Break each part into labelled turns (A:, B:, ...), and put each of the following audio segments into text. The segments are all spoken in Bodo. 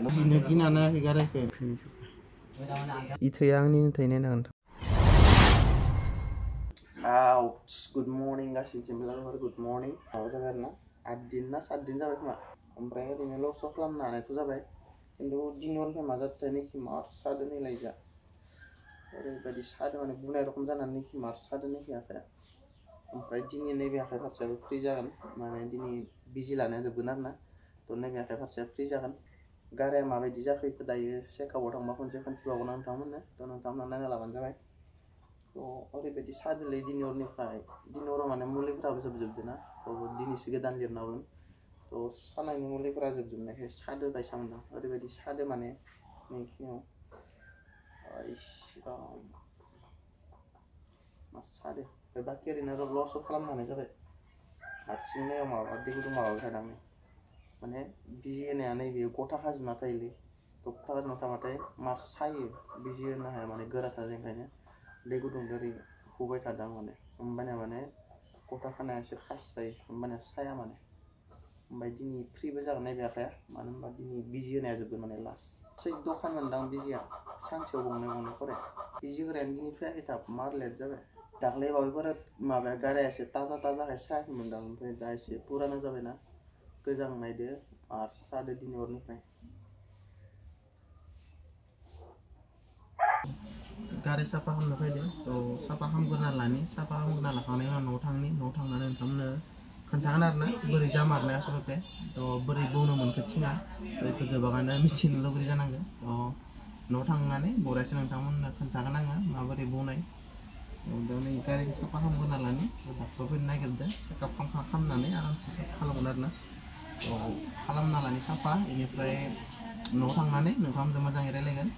A: Sino ginana higara ke. Itu yang ini tanya nanti. Good morning guys, good morning. Apa kabarnya? Adinna sadin जाबाय खोमा. ओमफ्राय ओरैनो लस खालामनो हानायथ' जाबाय. खिन्थु दिननिफ्राय मा जादों मार सादों नैलायजा. ओरैबायदि सादों माने बुनाय रखम जानानै मार सादों नैखि आखाया. ओमफ्राय दिनै नैबे आखाइ फारसेयाबो फ्रि जागोन. माने दिनै बिजि लानाया जोबगोन आरोना. थ' नैबे आखाइ फारसेया फ्रि जागोन. गाराया माबायदि जाखो इखौ दायो चेकआपआव थांबा खनसे खोन्थिबावगोन आं नोंथांमोननो. थ' नोंथांमोना नायना लाबानो जाबाय. थ' ओरैबायदि सादोंलै दिनै हराव माने मुलिफोराबो जोबजोबदों ना. थ' दिनैसो गोदान लिरनांगोन. थ' सानायनि मुलिफोरा जोबजोबनायखाय सादो बायसा मोनदों। ओरैबायदि सादो माने नैखिनियाव मार सादो. बाखि ओरैनो लस खालामनो हानाय जाबाय. हारसिंनो माबा दै गुदुं माबाबाय थादों आं। माने बिजि होनाया नैबे गथा खाजोबना थायोलै। थ' गथा खाजोबना थाबाथाय मार सायो। बिजि होनो हाया माने गोराथार ओंखायनो दै गुदुंजों ओरै हुबाय थादों आं होमबानिया माने गथा खानाया एसे खास्रायो होमबानिया साया माने. ओमफ्राय दिनै फ्रिबो जागोन नैबे आखाइया मानो होनबा दिनै बिजि होनाया जोबगोन माने लास्ट 14 खान मोनदां बिजिया सानसेयाव गंनै खरे बिजि होग्रायानो दिनै फैयाखै थाब मार लेट जाबाय. दाख्लै बावैफोरा माबाया गाराया एसे ताजाखाय सायाखैमोनदां ओमफ्राय दा एसे पुराना जाबायना गोजांनायदो आर सादो दिनै हरनिफ्राय. गारि साफा खालामनो फैदों. थ' साफा खालामग्रोना लानि साफा खालामग्रोना लाखांनायनि उनाव न'आव थांनानै नोंथांमोननो खोन्थागोन आरोना बोरै जामारनाय आसलते. थ' बोरै बौनो मोनखो थिङा बेखौ गोबाङानो मिथिनो लुगैयो जानांगौ. थ' न'आव थांनानै बरायसो नोंथांमोननो खोन्थागोन आङो माबोरै बौनाय. दा नै गारिखौ साफा खालामग्रोना लानि डक्टर फैनो नागिरदों चेकआप खालामनानै आरामसे साफा खालामगोन आरोना. थ' खालामना लानि साफा बेनिफ्राय न'आव थांनानै नोंथांमोनजों मोजाङै रायलायगोन.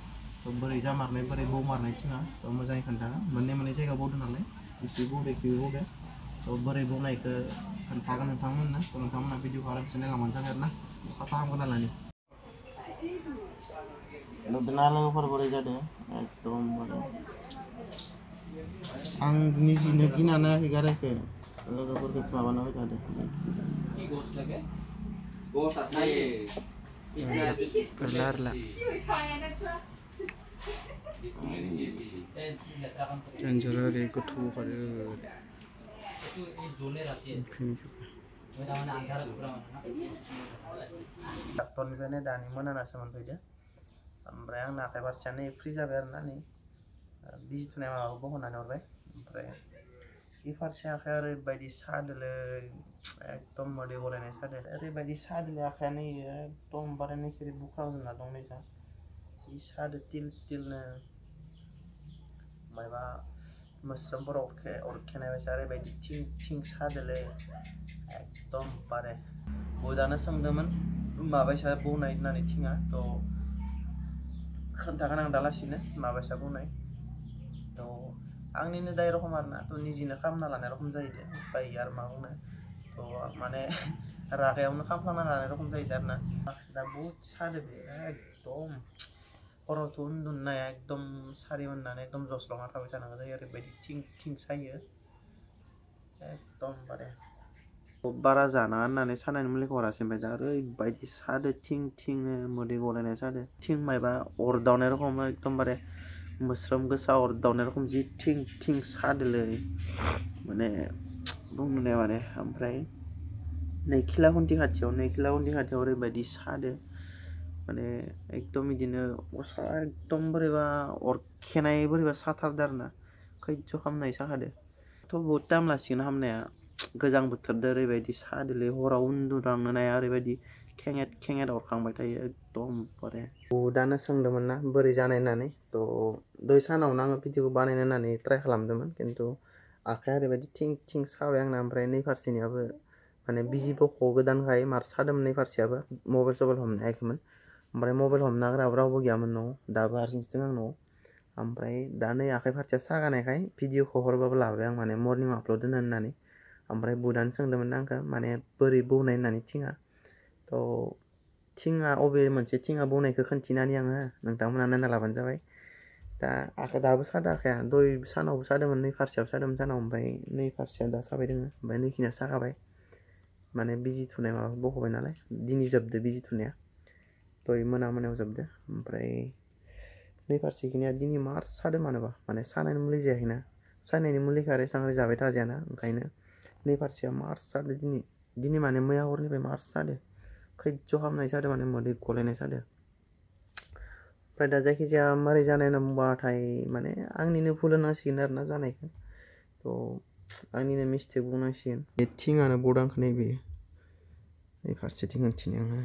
A: थ' बोरै जामारनाय बोरै बौमारनाय थिङा थ' मोजाङै खोन्थागोन. मोननै जायगायाव बौदों नालाय एखि बौदो थ' बोरै बौनायखौ खोन्थागोन नोंथांमोननो. थ' नोंथांमोना भिडिअखौ आरामसे नायलांबानो जाबाय आरोना. साफा खालामग्रोना लानि नुदोंना लोगोफोर बोरै जादों एकदम माने आं निजिनो गिनानै गारायखौ लोगोफोरखौसो माबाना होबाय थादों. Janjara goथौ खारो डाक्टरनिफ्रायनो दानि मोनानासो मोनफैदो. ओमफ्राय आंना आखाइ फारसेयानो फ्रि जाबाय आरोना नै बिजि थुनाय माबाखौ बहननानै हरबाय. ओमफ्राय बे फारसे आखाइया ओरैबायदि सादोलै एकदम मोदै गलायनाय सादो. ओरैबायदि सादोलै आखाइया नै एकदम बारे नैखि बुख्रांजोबना दं नै दा जि सादो तिलनो मायबा मोस्रोमफोर अरखेनाय बायसा ओरैबायदि थिं सादोलै एकदम बारे. बुदानो सोंदोंमोन माबायसा बौनाय होननानै थिङा. थ' खोन्थागोन आं दालासिनो माबायसा बौनाय. थ' आंनिनो दाय रखम आरोना. थ' निजिनो खालामना लानाय रखम जाहैदो उपाय गैया आरो मा बुंनो. थ' माने रागायावनो खामफ्लांना लानाय रखम जाहैदो आरोना. दा बहुद सादो बे एकदम हरावथ' उन्दुनो हाया एकदम सारि मोननानै एकदम जस्लंना थाबाय थानांगौ जायो. ओरैबायदि थिं सायो एकदम बारे. बारा जानाङा होननानै सानायनि मुलिखौ हरासै ओमफ्राय दा ओरैबायदि सादो थिंनो मोदै गलायनाय सादो. थिं मायबा अरदावनाय रखम एकदमबारे मोस्रोम गोसा अरदावनाय रखम जि थिं सादोलै माने बुंनो माने. ओमफ्राय नै खिलाखुन्थि खाथियाव ओरैबायदि सादो माने एकदम बिदिनो असा एकदम बोरैबा अरखेनाय बोरैबा साथारदो आरोना खैज्ज' खालामनाय साखादो. थ' बहुद टाइम लासिगोन हामनाया गोजां बोथोरदो ओरैबायदि सादोलै हराव उन्दुलांनो हाया ओरैबायदि खेंयेट अरखांबाय थायो एकदम बारे. बुहुदानो सोंदोंमोन ना बोरै जानाय होननानै. थ' दहाय सानावनो आङो भिडिअखौ बानायनो होननानै ट्राइ खालामदोंमोन खिन्थु आखाइया ओरैबायदि थिं साबाय आंना. ओमफ्राय नै फारसेनियाबो माने बिजि बख' गोदानखाय मार सादोंमोन नै फारसेयाबो मबाइल सबाइल हमनो हायाखैमोन. ओमफ्राय मबाइल हमना होग्राबो रावबो गैयामोन न'आव दाबो हारसिंसो दं आं न'आव. ओमफ्राय दा नै आखाइ फारसेया सागानायखाय भिडिअखौ हरबाबो लाबाय आं माने मर्निंआव आपल'ड होनो होननानै. ओमफ्राय बुदानो सोंदोंमोन आंखौ माने बोरै बौनाय होननानै थिङा. थ' थिङा अबे मोनसे थिङा बौनायखौ खोन्थिनानै आङो नोंथांमोना नायना लाबानो जाबाय. दा आखाइ दाबो सादो आखाइया दहाय सानावबो सादोंमोन नै फारसेयाव सादोंमोन सानाव ओमफ्राय नै फारसेया दा साबाय दोङो ओमफ्राय नैखिनिया सागाबाय माने बिजि थुनाय माबा बख'बाय नालाय दिनै जोबदो बिजि थुनाया. दहाय मोनायाव जोबदो ओमफ्राय नै फारसेखिनिया दिनै मार सादों मानोबा माने सानायनि मुलि जायाखैना सानायनि मुलिखौ आरो एसेबां जाबाय थाजायाना ओंखायनो नै फारसेया मार सादों दिनै माने मैया हरनिफ्राय मार सादों खैज्ज' खालामनाय जादों माने मोदै गलायनाय जादों ओमफ्राय दा जायखिजाया मारै जानाय होनना बुंबाथाय माने आंनिनो भुल होनांसिगोन आरोना जानायखौ थ' आंनिनो मिस्टेक बुंनांसिगोन बे थिङानो बौदों आंखौ नैबे नै फारसेथिं होनथिनो आङो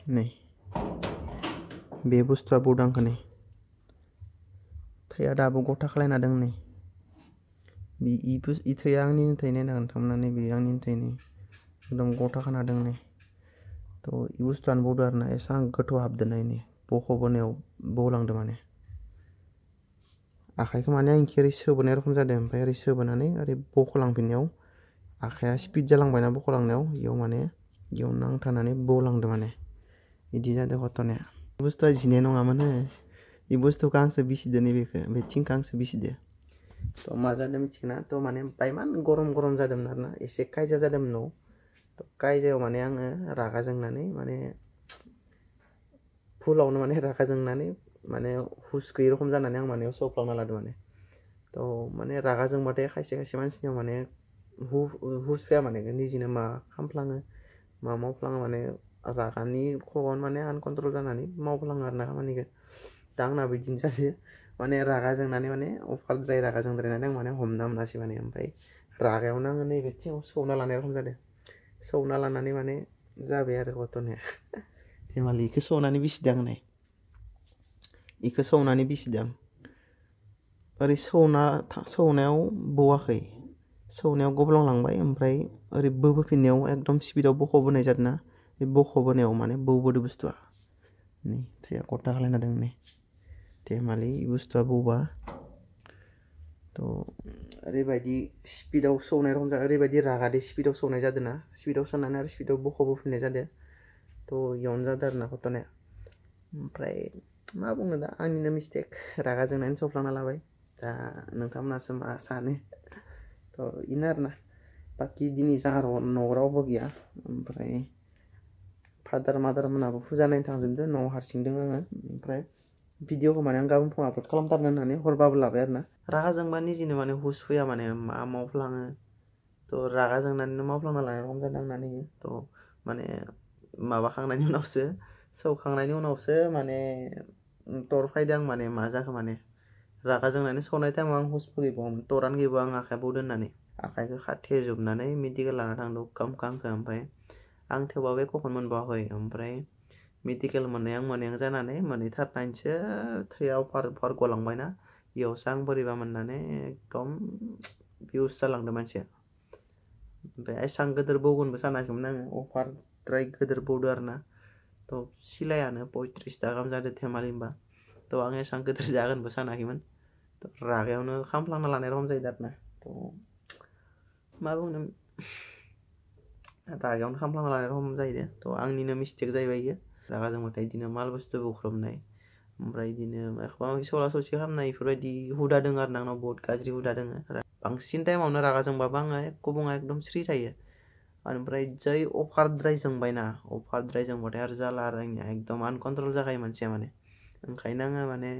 A: नै बे बुस्थुआ बौदों आंखौ नै थैया दाबो गथा खालायना दं नै इ थैया आंनिनो थै नायना नोंथांमोना नैबे आंनिनो थै नै एकदम गथा खाना दं नै थ' इ बुस्थुआनो बौदों आरोना एसेबां गोथौ हाबदों नै बख'बोनायाव बौलांदों माने आखाइखौ माने आं ओरै सोबोनाय रखम जादों ओमफ्राय ओरै सोबोनानै ओरै बख'लांफिननायाव आखाइया स्पिड जालांबायना बख'लांनायाव इयाव नांथानानै बौलांदों माने बिदि जादों घटनाया बुस्थुआ जिनाय नङामोन इ बुस्थुखौ आंसो बिसिदों नैबेखौ बे थिंखौ आंसो बिसिदों थ' मा जादों मिथिगोना थ' माने बायमान गरम जादोंमोन आरोना एसे कायजा जादोंमोन न'आव थ' कायजायाव माने आङो रागा जोंनानै माने फुलावनो माने रागा जोंनानै माने हुस गैयै रखम जानानै आं माने सौफ्लांना लादों माने थ' माने रागा जोंबाथाय खायसे मानसिनियाव माने हुस फैया माने निजिनो मा खामफ्लाङो मा मावफ्लाङो माने रागानि खबावनो माने आनकन्ट्रल जानानै मावफ्लाङो आरोना खामानिखौ दा आंना बिदिनो जायो माने रागा जोंनानै माने अफारद्राय रागा जोंद्रायनानै आं माने हमना मोनासै माने ओमफ्राय रागायावनो आङो नैबे थिङाव सौना लानाय रखम जादों सौना लानानै माने जाबाय आरो घटनाया धेमालि इखौ सौनानै बिसिदों आं इखौ सौनानै बिसिदों ओरै सौनायाव बौवाखै सौनायाव गब्लंलांबाय ओमफ्राय ओरै बोबोफिननायाव एकदम स्पिडाव बख'बोनाय जादोंना बे बख'बोनायाव माने बौबोदों बुस्थुआ नै थैया गथा खालायना दं नै धेमालि बुस्थुआ बौबा थ' ओरैबायदि स्पिडाव सौनाय रखम जादों ओरैबायदि रागादो स्पिडाव सौनाय जादों ना स्पिडाव सौनानै आरो स्पिडाव बख'बोफिननाय जादों थ' इयावनो जादों आरोना घटनाया ओमफ्राय मा बुंनो दा आंनिनो मिस्टेक रागा जोंनानै सौफ्लांना लाबाय दा नोंथांमोनासो मा सानो थ' इनो आरोना बाखि दिनै जोंहा न'आव रावबो गैया ओमफ्राय फादार मादार मोनाबो फुजा नायनो थांजोबदों न'आव हारसिंदों आङो ओमफ्राय भिडिअखौ माने आं गाबोन फुङाव आपल'ड खालामथारनो होननानै हरबाबो लाबाय आरोना रागा जोंबा निजिनो माने हुस फैया माने मा मावफ्लाङो थ' रागा जोंनानैनो मावफ्लांना लानाय रखम जादों आंना नै थ' माने माबाखांनायनि उनावसो सौखांनायनि उनावसो माने टर फायदों आं माने मा जाखो माने रागा जोंनानै सौनाय टाइमाव आं हुसबो गैबावामोन टरानो गैबावा आं आखाइ बौदों होननानै आखाइखौ खाथेजोबनानै मेडिकेल लाना थांदों उखाम आंखौ ओमफ्राय आं थेवबाबो एक'खौनो मोनबावाखै ओमफ्राय मेडिकेल मोननायां जानानै मोनहैथारनानैसो थैया अफार गलांबायना इयावसो आं बोरैबा मोननानै एकदम बिउस जालांदों मानसिया ओमफ्राय एसेबां गोदोर बौगोनबो सानाखैमोन आङो अफारद्राय गोदोर बौदों आरोना थ' सिलायानो 35 गाहाम जादों धेमालि होनबा थ' आं एसेबां गोदोर जागोनबो सानाखैमोन थ' रागायावनो खामफ्लांना लानाय रखम जायो आरोना थ' मा बुंनो रागायावनो खामफ्लांना लानाय रखम जायो थ' आंनिनो मिस्टेक जाहैबाय इयो रागा जोंबाथाय बिदिनो माल बुस्थु बुख्रुबनाय ओमफ्राय बिदिनो माबा माबि सौला सौसि खालामनाय बेफोरबायदि हुदा दङ आरो आंनाव बहुत गाज्रि हुदा दङ बांसिन टाइमावनो रागा जोंबाबो आङो एख' बुङा एकदम स्रि थायो ओमफ्राय जै अफारद्राय जोंबाथाय आरो जाला आरो आंनिया एकदम आनकन्ट्रल जाखायो मानसिया माने ओंखायनो आङो माने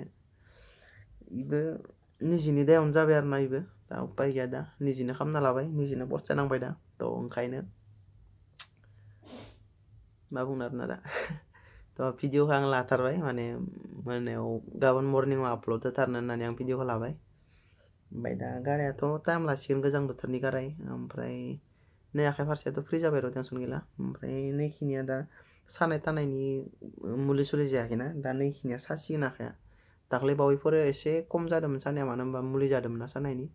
A: इबो निजिनि दायावनो जाबाय आरोना इबो दा उपाय गैया दा निजिनो खालामना लाबाय निजिनो पस्तायनांबाय दा थ' ओंखायनो मा बुंनो आरोना दा थ' भिडिअखौ आं लाथारबाय माने मोनायाव गाबोन मर्निंआव आपल'ड होथारनो होननानै आं भिडिअखौ लाबाय ओमफ्राय दा गारियाथ' टाइम लासिगोन गोजां बोथोरनि गाराय ओमफ्राय नै आखाइ फारसेयाथ' फ्रि जाबाय र' टेनसन गैला ओमफ्राय नैखिनिया दा सानाय थानायनि मुलि सुलि जायाखैना दा नैखिनिया सासिगोन आखाइया दाख्लै बावैफोर एसे खम जादोंमोन सानाया मानो होनबा मुलि जादोंमोन ना सानायनि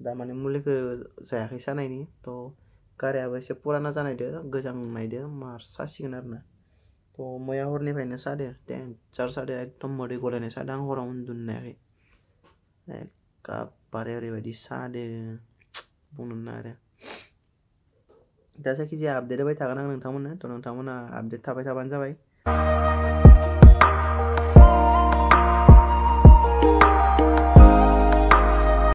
A: दा माने मुलिखौ जायाखै सानायनि थ' गारायाबो एसे पुराना जानायदो गोजांनायदो मार सासिगोन आरोना थ' मैया हरनिफ्रायनो सादो देन्जार सादो एकदम मोदै गलायनाय सादो आं हराव उन्दुनो हायाखै एखेबारे ओरैबायदि सादो बुंनो नाङा आरो दा जायखिजाया आपडेट होबाय थागोन आं नोंथांमोननो थ' नोंथांमोना आपडेट थाबाय थाबानो जाबाय